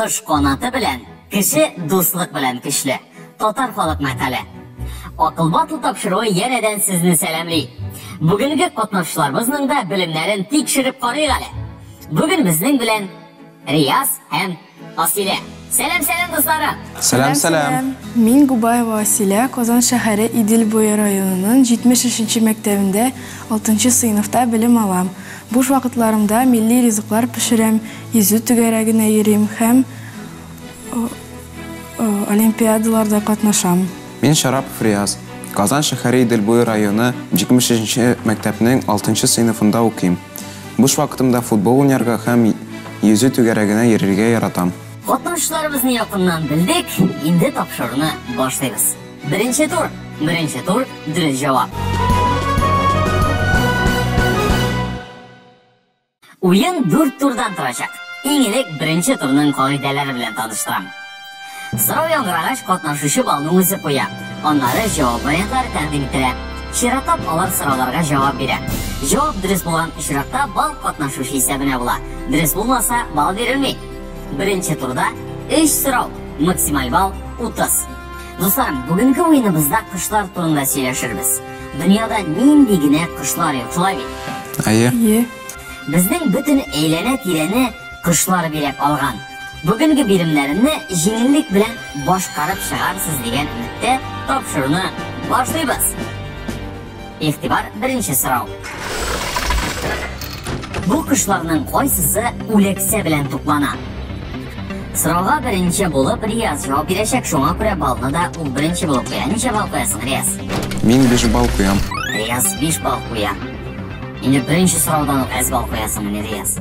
Кош канаты белән, кеше дуслык белән көчле. Татар халык мәкале. Акыл батл тапшыруы янәдән сезне сәламли. Бүгенге катнашчыларыбызның да белемнәрен тикшереп карыйк әле. Бүген безнең белән Рияз һәм Асилә. Сәлам, сәлам, дусларым! Сәлам, сәлам! Мин Губаева Асилә, Казан шәһәре Идел буе районының 73 нче мәктәбендә 6 нчы сыйныфта белем алам. Буш вакытларымда милли ризыклар пешерәм, йөзү түгәрәгенә йөрим һәм олимпиадаларда катнашам. Мин Шарапов Рияз, Казан шәһәре Идел буе районы 73 нче мәктәпнең 6 нчы сыйныфында укыйм. Буш вакытымда футбол уйнарга һәм йөзү түгәрәгенә йөрергә яратам. Катнашучыларыбызны якыннан белдек, инде тапшыруны башлыйбыз. Беренче тур, беренче тур, дөрес җавап. Уен дүрт турдан торачак. Иң элек беренче турның кагыйдәләре белән таныштырам. Сорау яңгырагач, катнашучы балны үзе куя. Аннары җавап вариантлары тәкъдим ителә. Чиратлап алар сорауларга җавап бирә. Җавап дөрес булган очракта балл катнашучы исәбенә була. Дөрес булмаса, балл бирелми. Беренче турда 3 сорау, максималь балл 30. Дусларым, бүгенге уеныбызда кошлар турында сөйләшербез. Дөньяда нинди генә кошлар юк, шулай бит? Әйе. Әйе. Безнең бөтен әйләнә-тирәне кошлар биләп алган. Бүгенге биремнәремне җиңеллек белән башкарып чыгарсыз дигән өметтә тапшыруны башлыйбыз. Игътибар, беренче сорау. Бу кошларның кайсысы үләксә белән туклана? Сорауга беренче булып Рияз җавап бирәчәк, шуңа күрә баллны да ул беренче булып куя. Ничә балл куясың, Рияз? Мин 5 балл куям. Рияз 5 балл куя. Инде беренче сораудан ук әз балл куясың, Рияз.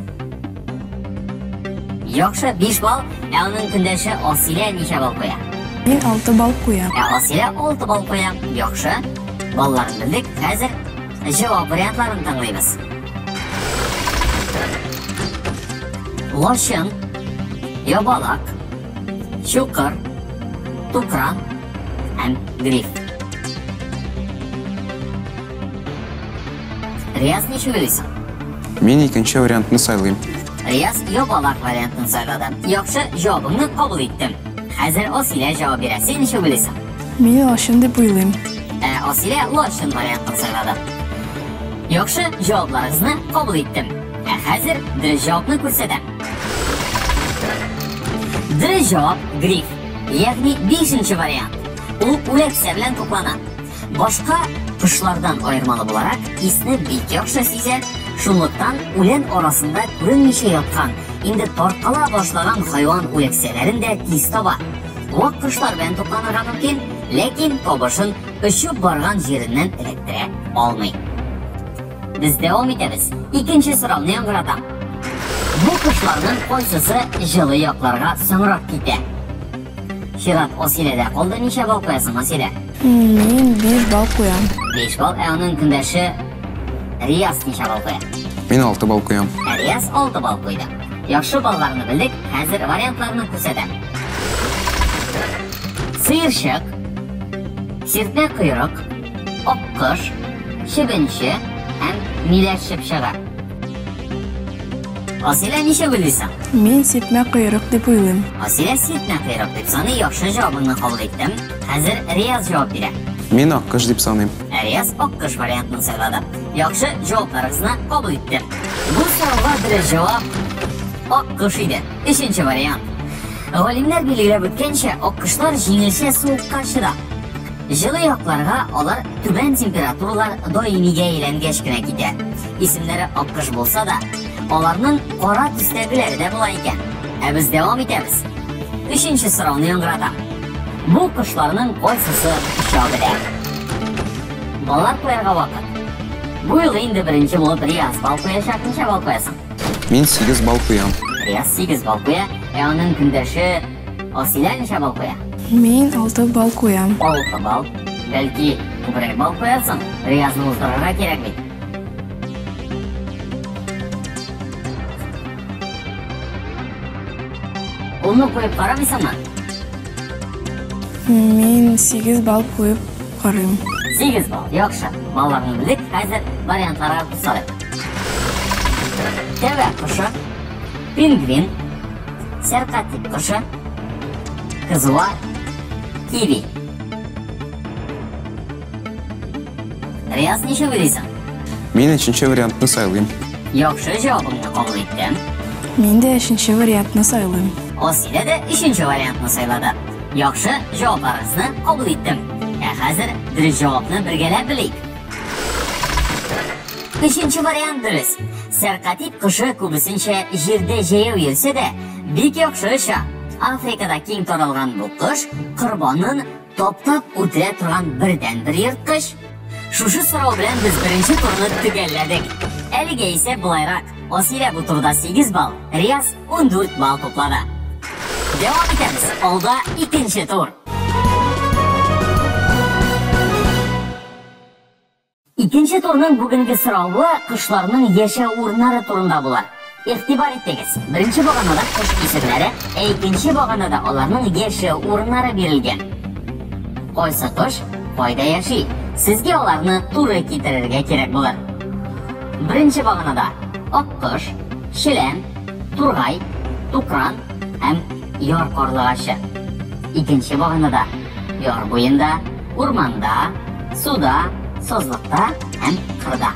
Яхшы, 5 балл. Ә аның көндәше Асилә ничә балл куя? Мин 6 балл куям. Ә Асилә 6 балл куя. Яхшы. Балларын белдек. Хәзер җавап вариантларын тыңлыйбыз. Лачын, ябалак, чукыр, тукран һәм гриф. Рияз, ничек уйлыйсың? Мин икенче вариантны сайлыйм. Рияз ябалак вариантын сайлады. Яхшы, җавабыңны кабул иттем. Хәзер Асилә җавап бирә. Син ничек уйлыйсың? Мин лачын дип уйлыйм. Ә Асилә лачын вариантын сайлады. Яхшы, җавапларыгызны кабул иттем. Ә хәзер дөрес җавапны күрсәтәм. Дөрес җавап гриф, ягъни бишенче вариант. Ул үләксә белән туклана. Башка кошлардан аермалы буларак, исне бик яхшы сизә, шунлыктан үлән арасында күренмичә яткан, инде таркала башлаган хайван үләксәләрен дә тиз таба. Вак кошлар белән тукланырга мөмкин, ләкин табышын очып барган җиреннән эләктерә алмый. Без дәвам итәбез. Икенче сорауны яңгыратам. Бу кошларның кайсысы җылы якларга соңрак китә? Чират Асиләдә калды. Ничә балл куясың, Асилә? Мин 5 балл куям. 5 балл. Ә аның көндәше Рияз ничә балл куя? Мин 6 балл куям. Ә Рияз 6 балл куйды. Яхшы, балларны белдек. Хәзер вариантларны күрсәтәм. Сыерчык, сиртмә койрык, аккош, чебенче һәм миләш чыпчыгы. Асилә, ничек уйлыйсың? Мин сиртмә койрык дип уйлыйм. Асилә сиртмә койрык дип саный. Яхшы, җавабыңны кабул иттем. Хәзер Рияз җавап бирә. Мин аккош дип саныйм. Ә Рияз аккош вариантын сайлады. Яхшы, җавапларыгызны кабул иттем. Бу сорауга дөрес җавап аккош иде. Өченче вариант. Галимнәр билгеләп үткәнчә, аккошлар җиңелчә суыкка чыдам. Җылы якларга алар түбән температуралар даимигә әйләнгәч кенә китә. Исемнәре аккош булса да, аларның кара төстәгеләре дә була икән. Ә без дәвам итәбез. Өченче сорауны яңгыратам. Бу кошларның кайсысы оча белә? Баллар куярга вакыт. Бу юлы инде беренче булып Рияз балл куячак. Ничә балл куясың? Мин 8 балл куям. Рияз 8 балл куя. Ә аның көндәше Асилә ничә балл куя? Мин 6 балл куям. 6 балл. Бәлки, күбрәк балл куярсың? Риязны уздырырга кирәк бит. Унны куеп карамыйсыңмы? Мин 8 балл куеп карыйм. 8 балл. Яхшы. Балларны белдек. Хәзер вариантларга күз салыйк. Тәвә кошы, пингвин, Сәркатип кошы, казуар, киви. Рияз, ничек уйлыйсың? Мин өченче вариантны сайлыйм. Яхшы, җавабыңны кабул иттем. Мин дә өченче вариантны сайлыйм. Асилә дә өченче вариантны сайлады. Яхшы, җавапларыгызны кабул иттем. Ә хәзер дөрес җавапны бергәләп белик. Өченче вариант дөрес. Сәркатип кошы күбесенчә җирдә җәяү йөрсә дә, бик яхшы оча. Африкада киң таралган бу кош корбанын таптап үтерә торган бердәнбер ерткыч. Шушы сорау белән без беренче турны төгәлләдек. Әлегә исә болайрак. Асилә бу турда 8 балл, Рияз 14 балл туплады. Дәвам итәбез. Алда икенче тур. Икенче турның бүгенге соравы кошларның яшәү урыннары турында була. Игътибар итегез. Беренче баганада кош исемнәре, ә икенче баганада аларның яшәү урыннары бирелгән. Кайсы кош кайда яши? Сезгә аларны туры китерергә кирәк булыр. Беренче баганада аккош, челән, тургай, тукран һәм яр карлыгачы. Икенче баганада яр буенда, урманда, суда, сазлыкта һәм кырда.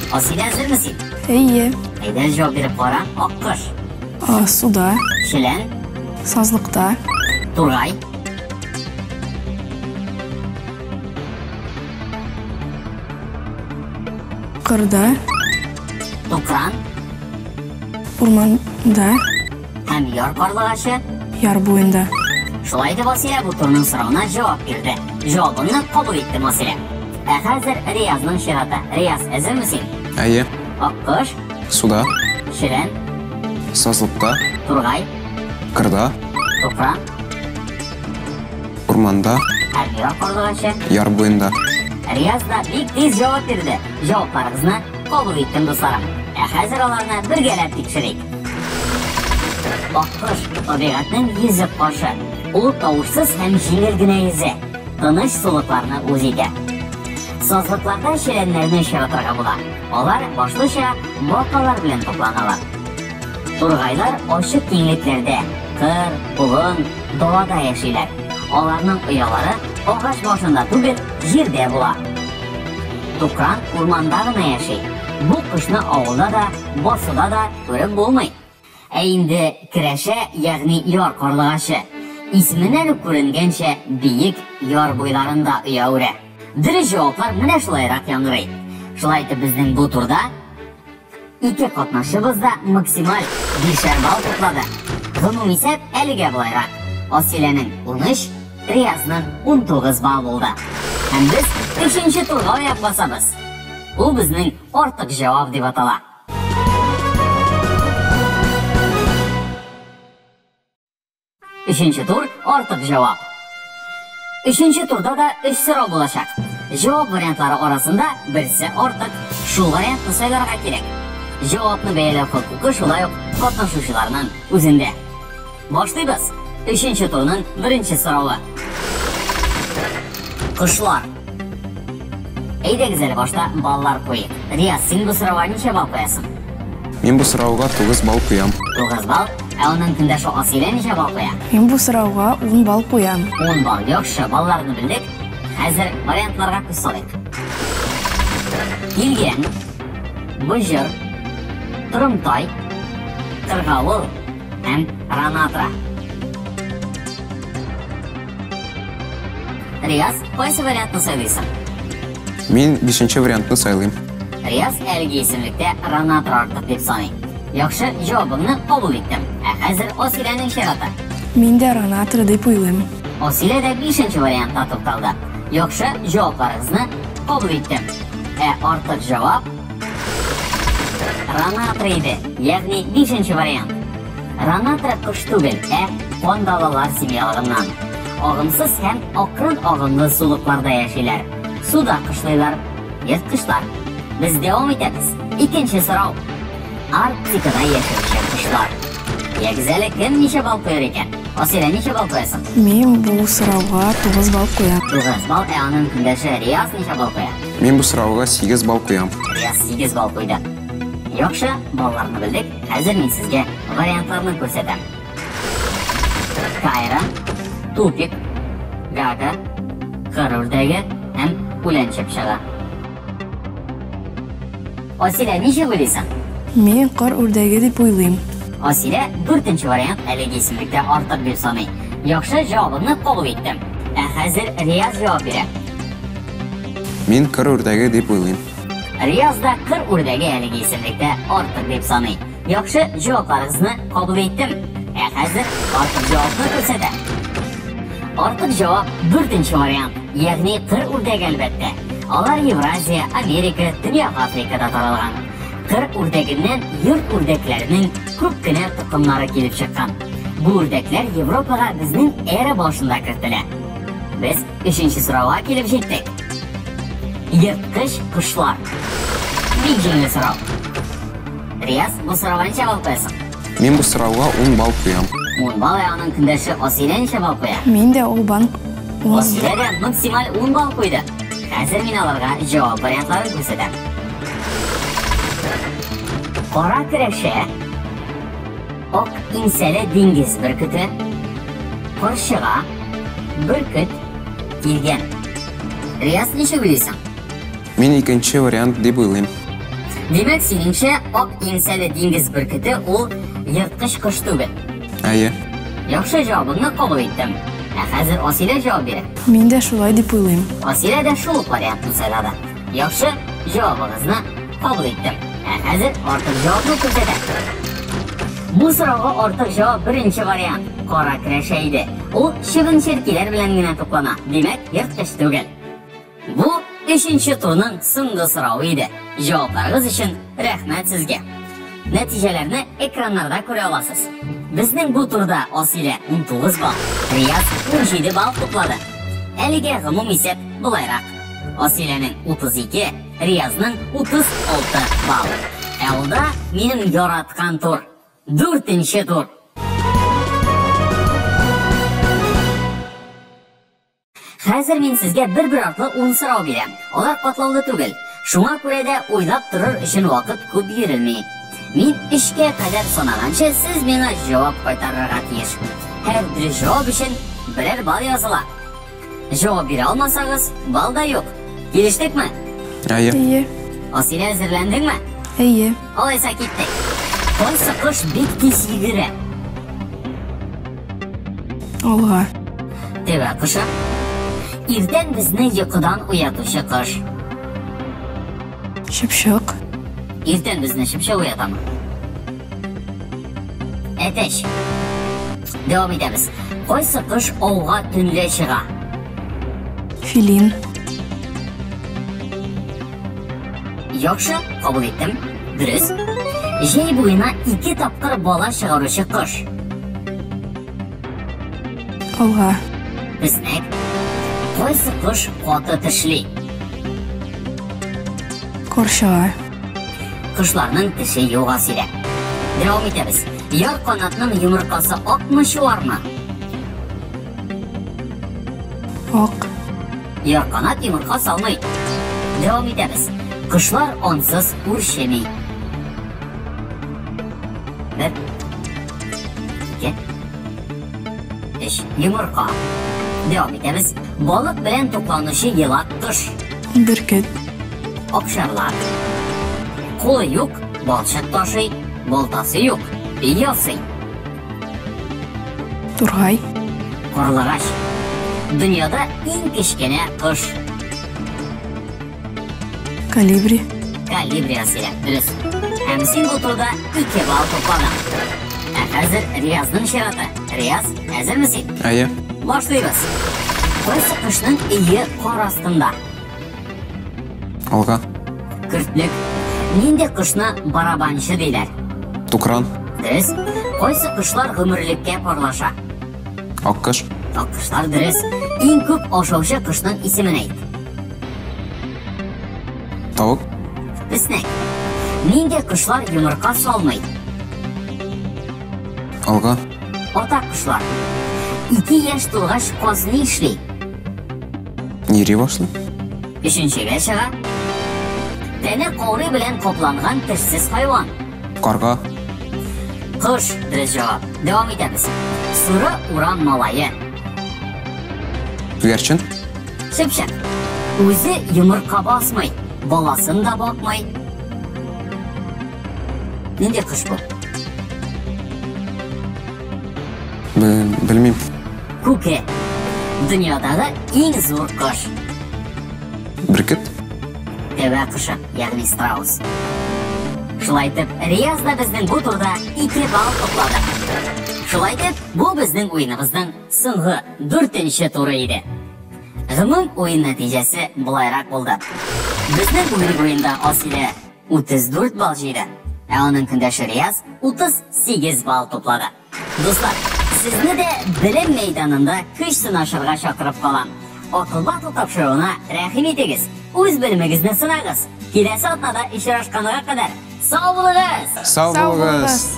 Асилә, әзерме син? Әйе. Әйдә, җавап биреп кара. Аккош. Суда. Челән. Сазлыкта. Тургай. Кырда. Тукран. Урманда. Һәм яр карлыгачы. Яр буенда. Шулай итеп, Асилә бу турның соравына җавап бирде. Җавабыңны кабул иттем, Асилә. Ә хәзер Риязның чираты. Рияз, әзерме син? Әйе. Аккош. Суда. Челән. Сазлыкта. Тургай. Кырда. Тукран. Урманда. Һәм яр карлыгачы. Яр буенда. Рияз да бик тиз җавап бирде. Җавапларыгызны кабул иттем, дусларым. Ә хәзер аларны бергәләп тикшерик. Аккош табигатьнең йөзек кашы. Ул тавышсыз һәм җиңел генә йөзә. Тыныч сулыкларны үз итә. Сазлыкларда челәннәрне очратырга була. Алар башлыча бакалар белән тукланалар. Тургайлар ачык киңлекләрдә, кыр, болын, далада яшиләр. Аларның оялары агач башында түгел, җирдә була. Тукран урманда гына яши. Бу кошны авылда да, басуда да күреп булмый. Ә инде керәшә, ягъни яр карлыгачы, исеменнән үк күренгәнчә, биек яр буйларында оя үрә. Дөрес җаваплар менә шулайрак яңгырый. Шулай итеп, безнең бу турда ике катнашыбыз да максималь 5 балл туплады. Гомум исәп әлегә болайрак. Асиләнең 13, Риязның 19 балл булды. Һәм без өченче турга аяк басабыз. Ул безнең артык җавап дип атала. Өченче тур артык җавап. Өченче турда да өч сорау булачак. Җавап вариантлары арасында берсе артык, шул вариантны сайларга кирәк. Җавапны бәяләү хокукы шулай ук катнашучыларның үзендә. Башлыйбыз. Өченче турның беренче соравы. Кошлар. Әйдәгез әле башта баллар куйыйк. Рияз, син бу сорауга ничә балл куясың? Мин бу сорауга 9 балл куям. 9 балл. Ә аның көндәше Асилә ничә балл куя? Мин бу сорауга 10 балл куям. 10 балл. Яхшы, балларны белдек. Хәзер вариантларга күз салыйк. Тилгән, Быҗыр, Торымтай, Кыргавыл һәм Ранатра. Рияз, кайсы вариантны сайлыйсың? Мин 5 вариантны сайлыйм. Рияз әлеге исемлектә Ранатра артык дип саный. Яхшы, җавабыңны кабул иттем. Ә хәзер Асиләнең чираты. Мин дә Ранатра дип уйлыйм. Асилә дә 5 вариантта тукталды. Яхшы, җавапларыгызны кабул иттем. Ә артык җавап Ранатра иде, ягъни 5 вариант. Ранатра кош түгел, ә кандалалар семьялыгыннан. Агымсыз һәм акрын агымлы сулыкларда яшиләр. Суда кышлыйлар, ерткычлар. Без дәвам итәбез. Икенче сорау. Арктикада яшәүче кошлар. Ягез әле, кем ничә балл куяр икән? Асилә, ничә балл куясың? Мин бу сорауга 9 балл куям. 9 балл, ә аның көндәше Рияз ничә балл куя? Мин бу сорауга 8 балл куям. Рияз 8 балл куйды. Яхшы, балларны белдек. Хәзер мин сезгә вариантларны күрсәтәм. Кайра, Тупик, Гага, кыр үрдәге һәм үлән чыпчыгы. Асилә, ничек уйлыйсың? Мин кыр үрдәге дип уйлыйм. Асилә дүртенче вариант әлеге исемлектә артык дип саный. Яхшы, җавабыңны кабул иттем. Ә хәзер Рияз җавап бирә. Мин кыр үрдәге дип уйлыйм. Рияз да кыр үрдәге әлеге исемлектә артык дип саный. Яхшы, җавапларыгызны кабул иттем. Ә хәзер артык җавапны күрсәтәм. Артык җавап дүртенче вариант, ягъни кыр үрдәге әлбәттә. Алар Евразия, Америка, Төньяк Африкада таралган. Кыр үрдәгеннән йорт үрдәкләренең күп кенә токымнары килеп чыккан. Бу үрдәкләр Европага безнең эра башында кертелә. Без өченче сорауга килеп җиттек. Ерткыч кошлар. Бик җиңел сорау. Рияз, бу сорауга ничә балл куясың? Мин бу сорауга 10 балл куям. 10 балл, ә аның көндәше Асилә ничә балл куя? Мин дә ул банк ун. Асилә дә максималь 10 балл куйды. Хәзер мин аларга җавап вариантларын күрсәтәм. Кара көрәшә, ак иңсәле диңгез бөркете, карчыга, бөркет, тилгән. Рияз, ничек уйлыйсың? Мин икенче вариант дип уйлыйм. Димәк, синеңчә, ак иңсәле диңгез бөркете ул ерткыч кош түгел. Әйе. Яхшы, җавабыңны кабул иттем. Ә хәзер Асилә җавап бирә. Мин дә шулай дип уйлыйм. Асилә дә шул ук вариантны сайлады. Яхшы, җавабыгызны кабул иттем. Ә хәзер артык җавапны күрсәтәм. Бу сорауга артык җавап беренче вариант. Кара керәшә иде. Ул чебен-черкиләр белән генә туклана. Димәк, ерткыч түгел. Бу өченче турның соңгы соравы иде. Җавапларыгыз өчен рәхмәт сезгә. Нәтиҗәләрне экраннарда күрә аласыз. Безнең бу турда Асилә 19 балл, Рияз 17 балл туплады. Әлегә гомум исәп болайрак. Асиләнең 32, Риязның 36 балл. Ә алда минем яраткан тур. Дүртенче тур. Хәзер мин сезгә бер-бер артлы 10 сорау бирәм. Алар катлаулы түгел. Шуңа күрә дә уйлап торыр өчен вакыт күп бирелми. Мин өчкә кадәр санаганчы сез миңа җавап кайтарырга тиеш. Һәр дөрес җавап өчен берәр балл языла. Җавап бирә алмасагыз, балл да юк. Килештекме? Әйе. Әйе. Асилә, әзерләндеңме? Әйе. Алайса киттек. Кайсы кош бик тиз йөгерә? Алга. Тәвә кошы. Иртән безне йокыдан уятучы кош. Чыпчык. Иртән безне чыпчык уятамы? Әтәч. Дәвам итәбез. Кайсы кош ауга төнлә чыга? Филин. Яхшы, кабул иттем. Дөрес. Җәй буена ике тапкыр бала чыгаручы кош. Алга. Песнәк. Кайсы кош каты тешли? Карчыга. Кошларның теше юк, Асилә. Дәвам итәбез. Яр канатның йомыркасы акмы, чуармы? Ак. Яр канат йомырка салмый. Дәвам итәбез. Кошлар ансыз үрчеми. Бер, ике, өч. Йомырка. Дәвам итәбез. Балык белән тукланучы елак кош. Бөркет. Акчарлак. Кулы юк, балчык ташый, балтасы юк, өй ясый. Тургай. Карлыгач. Дөньяда иң кечкенә кош. Колибри. Колибри, Асилә, дөрес. Һәм син бу турда 2 балл тупладың. Ә хәзер Риязның чираты. Рияз, әзерме син? Әйе. Башлыйбыз. Кайсы кошның өе кар астында? Алга. Көртлек. Нинди кошны барабанчы диләр? Тукран. Дөрес. Кайсы кошлар гомерлеккә парлаша? Аккош. Аккошлар, дөрес. Иң күп ашаучы кошның исемен әйт. Тавык. Песнәк. Песнәк. Нинди кошлар йомырка салмый? Алга. Ата кошлар. Ике яшь тулгач каз ни эшли? Йөри башлый. Өченчегә чыга. Тәне каурый белән капланган тешсез хайван. Карга. Кош, дөрес җавап. Дәвам итәбез. Соры урам малае. Күгәрчен. Чыпчык. Үзе йомырка басмый, баласын да бакмый. Нинди кош бу? Белмим. Күке. Дөньядагы иң зур кош. Бөркет. Тәвә кошы, ягъни страус. Шулай итеп, Рияз да безнең бу турда 2 балл туплады. Шулай итеп, бу безнең уеныбызның соңгы дүртенче туры иде. Гомум уен нәтиҗәсе болайрак булды. Безнең бүгенге уенда Асилә 34 балл җыйды, ә аның көндәше Рияз 38 балл туплады. Дуслар, сезне дә белем мәйданында көч сынашырга чакырып калам. Акыл батл тапшыруына рәхим итегез, үз белемегезне сынагыз. Киләсе атнада очрашканга кадәр сау булыгыз! Сау булыгыз!